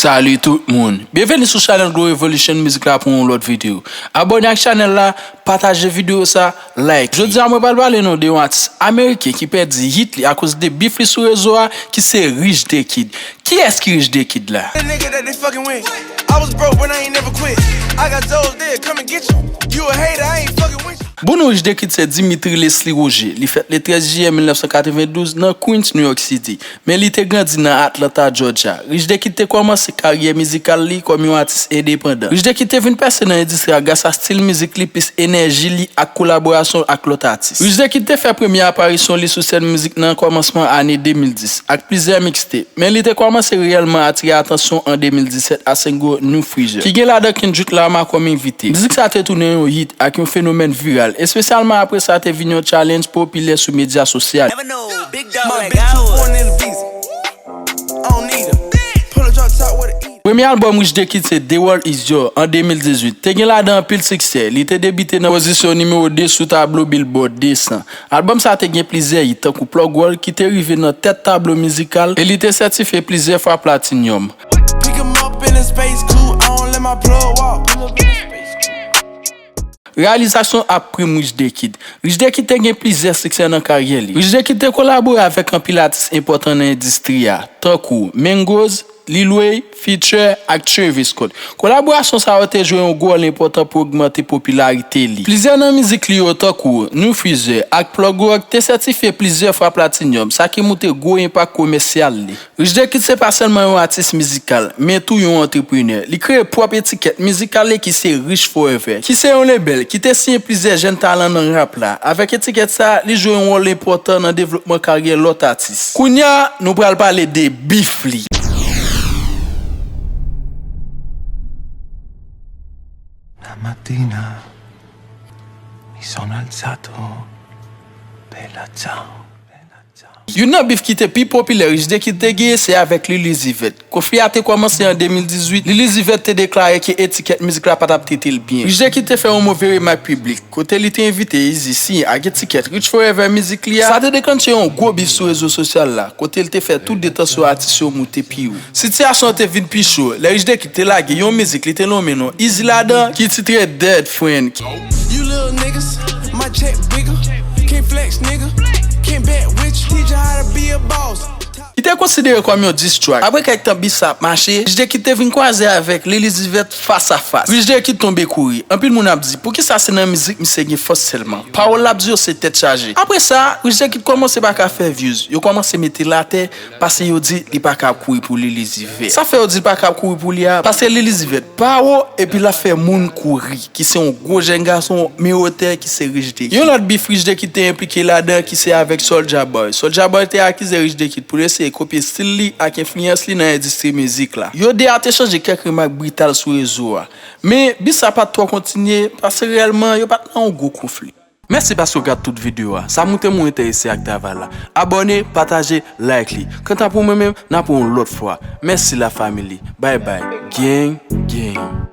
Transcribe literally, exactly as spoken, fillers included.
Salut tout moun! Byenveni sou chanèl Glow Revolution Music la pou yon lòt videyo. Abòne ak chanèl la, pataje videyo sa, like. Jodi a mwen pral pale nou de yon atis ameriken ki pèdi hit li akoz de bif li sou rezo a, ki se Rich the Kid. Kiyès ki Rich the Kid la? The nigga that they fucking with. I was broke, but I ain't never quit. I got those there, come and get you. You a hater, I ain't fucking with you. Bon non Rich the Kid se Dimitri Leslie Roger. Li fèt le trèz jiyè mil nèf san katrevendouz nan Queens, New York City. Men li te grandi nan Atlanta, Georgia. Rich the Kid te kòmanse karyè mizikal li kòm yon atis endepandan. Rich the Kid te vin pèse nan endistri a gras a stil mizik li, plis enèji li ak kolaborasyon ak lòt atis. Rich the Kid te fè premye aparisyon li sou sèn mizik nan kòmansman ane de mil dis ak plizyè mixtape. Men li te kòmanse reyèlman atire atansyon an de mil disèt a single New Freezer, ki gen ladan Kendrick Lamar kòm envite. Mizik sa te tounen yon hit ak yon fenomèn viral, espesyalman apre sa te vin yon challenge popilè sou medya sosyal. Never know, big dog. My like bitch too foreign in the visa. I don't need her. Pull a drop top with a eater. Premye albòm Rich the Kid se The World Is Yours an de mil dizuit. Te gen ladan anpil siksè. Li te debite nan pozisyon nimewo de sou tablo Billboard de san. Albòm sa te gen plizyè hit tankou Plug World ki te rive nan tèt tablo mizikal e li te sètifye plizyè fwa platinyòm. Pick him up in a space coupe, I don't let my plug walk. Reyalizasyon ak prim Rich the Kid. Rich the Kid te gen plizyè siksè nan karyè li. Rich the Kid te kolabore avèk anpil atis enpòtan nan endistri a, tankou Mangos, Lil Wayne, Future ak Travis Scott. Kolaborasyon sa yo te jwe yon wòl enpòtan pou ogmante popilarite li. Plizyè nan mizik li yo, tankou New Freezer ak Plug World, te sètifye plizyè fwa platinyòm, sa ki montre gwo enpak komèsyal li. Rich the Kid se pa sèlman yon atis mizikal, men tou yon antreprenè. Li kreye pwòp etikèt mizikal li ki se Rich Forever, ki se yon lebèl ki te siyen plizyè jèn talan nan rap la. Avèk etikèt sa, li jwe yon wòl enpòtan nan devlopman karyè lòt atis. Kounye a, nou pral pale de bif li. La mattina mi sono alzato, bella ciao, bella ciao. Youn nan bif ki te pi popilè Rich the Kid te genyen se avèk Lil Uzi Vert. Konfli a te kòmanse an de mil dizuit, Lil Uzi Vert te deklare ke etikèt mizik la pa t ap trete l byen. Rich the Kid te fè yon move remak piblik, kote li te envite Eazy siyen ak etikèt Rich Forever mizik li a. Sa te deklanche yon gwo bif sou rezo sosyal la, kote l te fè tout de tansyon atis yo moute pi wo. Sitiyasyon an te vin pi cho lè Rich the Kid te lage yon mizik li te nonmen non Eazy ladan, ki titre Dead Friend. You little niggas, my check bigger. Can't flex, nigga. Can't bet with you. Teach you how to be a boss. Ki te konsidere kòm yon diss track. Apre kèk tan bif sa ap mache, Rich the Kid te vin kwaze avèk Lil Uzi Vert fas a fas. Rich the Kid tonbe kouri. Anpil moun ap di, poukisa se nan mizik misye gen fòs sèlman? Pawòl l ap di yo se tèt chaje. Apre sa, Rich the Kid kòmanse pa ka fè views. Yo kòmanse mete l atè, paske yo di li pa ka ap kouri pou Lil Uzi Vert. Sa fè yo di l pa ka ap kouri pou li a, paske Lil Uzi Vert pa wo, epi l ap fè moun kouri, ki se yon gwo jèn gason, men otè ki se Rich the Kid. Yon lòt bif Rich the Kid te enplike ladan, ki se avèk Soulja Boy. Soulja Boy te akize Rich the Kid pou l eseye kopye stil li ak enfliyans li nan endistri mizik la. Yo de a te chanje kèk remak brital sou rezo a. Men, bif sa pa t twò kontinye, paske reyèlman, yo pa t nan yon gwo konfli. Mèsi paske w gad tout videyo a. Sa montre m ou enterese ak travay la. Abòne, pataje, like li. Kanta pou mwen menm, n ap wè yon lòt fwa. Mèsi la family. Bye bye. Gang, gang.